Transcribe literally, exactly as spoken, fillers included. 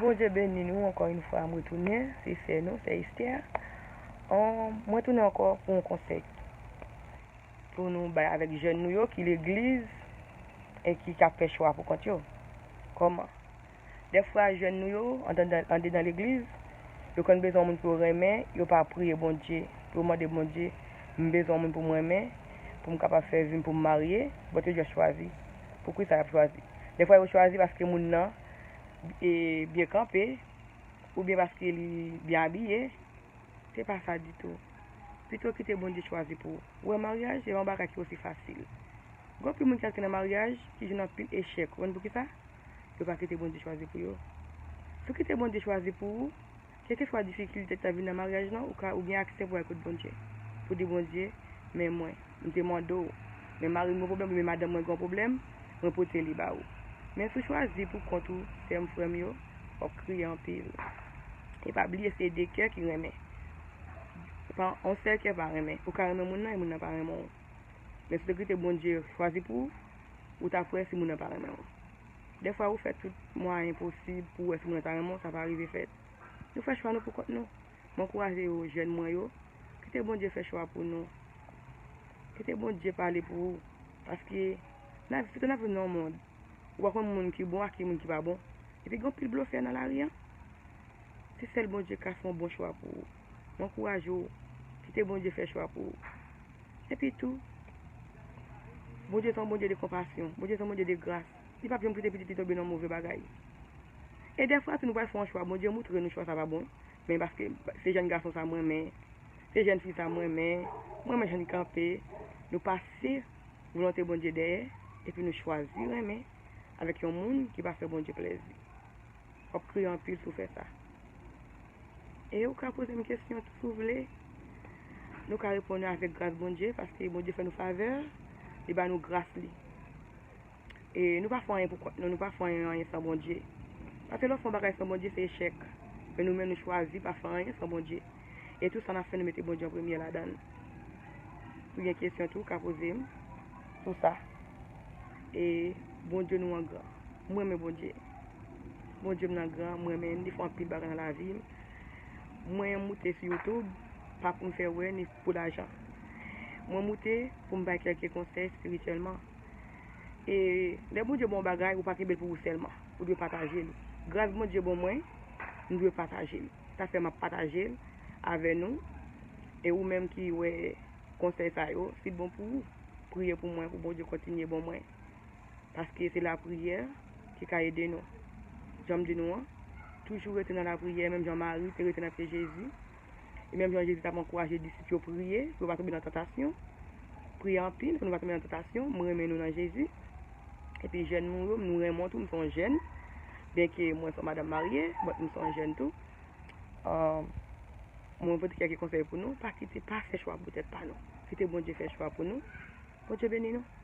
Bondye beni nou ankò yon fwa, m retounen, se sè nou, sè Esther. Mwen tounen ankò pou yon konsèy pou nou bay avèk jèn nou yo ki legliz e ki ka fè chwa pou kont yo. Kòman? Dèfwa jèn nou yo andedan legliz, yo konn bezwen yon moun pou yo renmen, yo pa priye Bondye, pou yo mande Bondye, m bezwen yon moun pou m renmen, pou m kapab fè vi m, pou m marye, but yo jis chwazi. Poukisa y ap chwazi? Dèfwa yo chwazi paske moun nan e byen kanpe, oubyen paske li byen abiye. Se pa sa ditou. Pito kite Bondye chwazi pou ou. Ou wè, maryaj se pa yon bagay ki osi fasil. Gen anpil moun ki antre nan maryaj ki jwenn anpil echèk. Ou konn poukisa? Yo pa kite Bondye chwazi pou yo. Si w kite Bondye chwazi pou ou, kèlkeswa difikilte ki ta vin nan maryaj lan, ou ka, ou gen aksè pou w al kot Bondye, pou di Bondye, men mwen, m te mande w, men mari m gen pwoblèm, men madanm mwen gen pwoblèm, mwen pote li ba ou. Men si w chwazi pou kont ou, sè m, frè m yo, w ap kriye anpil. E pa bliye, se de kè ki renmen. Se pa yon sèl kè pa renmen. Ou ka renmen moun nan, e moun nan pa renmen w. Men si w te kite Bondye chwazi pou ou, ou t ap wè si moun nan pa renmen w. Dèfwa, ou fè tout mwayen posib pou w wè si moun nan ta renmen w, sa pa rive fèt. Nou fè chwa nou pou kont nou. Mwen ankouraje yo, jèn mwen yo, kite Bondye fè chwa pou nou. Kite Bondye pale pou ou. Paske, n ap, sitou n ap viv nan yon mond, ou pa konn moun ki bon ak ki moun ki pa bon. Epi gen anpil blofè nan lari an. Se sèl Bondye ka fè yon bon chwa pou ou. Mwen ankouraje w, kite Bondye fè chwa pou ou. Epi tou, Bondye se yon Bondye de konpasyon. Bondye se yon Bondye de gras. Li p ap janm kite pitit li tonbe nan move bagay. E dèfwa tou nou pral fè yon chwa, Bondye moutre nou chwa sa pa bon. Men paske se jèn gason sa m renmen, se jèn fi sa m renmen, m renmen jan l kanpe. Nou pase volonte Bondye dèyè, epi nou chwazi renmen avèk yon moun ki pa fè Bondye plèzi. W ap kriye anpil si w fè sa. E ou ka poze m kesyon tou si w vle. Nou ka reponn yo avèk gras Bondye, paske Bondye fè nou favè, li ba nou gras li. E nou pa fè anyen pou kont nou, nou pa fè anyen, anyen san Bondye. Paske lè w fè yon bagay san Bondye, se echèk. Men nou menm, nou chwazi pa fè anyen san Bondye. E tou sa n ap fè, nou mete Bondye an premye ladan l. Si w gen kesyon tou, ou ka poze m sou sa. E Bondye nou an gran. M renmen Bondye. Bondye m nan gran, m renmen l, li fè anpil bagay nan lavi m. Mwen moute sou YouTube, pa pou m fè wè, ni pou lajan. Mwen moute pou m bay kèlke konsèy espirityèlman. E lè Bondye ba w yon bagay, ou pa kenbe l pou ou sèlman. Ou dwe pataje l. Gras Bondye ban mwen, m dwe pataje l. Sa fè m ap pataje l avè nou. E ou menm ki wè konsèy sa yo, si l bon pou ou, priye pou mwen, pou Bondye kontinye ban mwen. Paske se lapriyè ki ka ede nou. Jan m di nou an, toujou rete nan lapriyè, menm jan Mari te rete nan pye Jezi. E menm jan Jezi t ap ankouraje disip yo priye, pou yo pa tonbe nan tantasyon. Priye anpil, pou nou pa tonbe nan tantasyon. Mwen renmen nou nan Jezi. Epi jèn nou yo, nou renmen w tou, m se yon jèn. Byenke mwen se yon madanm marye, but m se yon jèn tou. Ahn, mwen pote kèlke konsèy pou nou. Pa kite, pa fè chwa poutèt pa nou. Kite Bondye fè chwa pou nou. Bondye beni nou.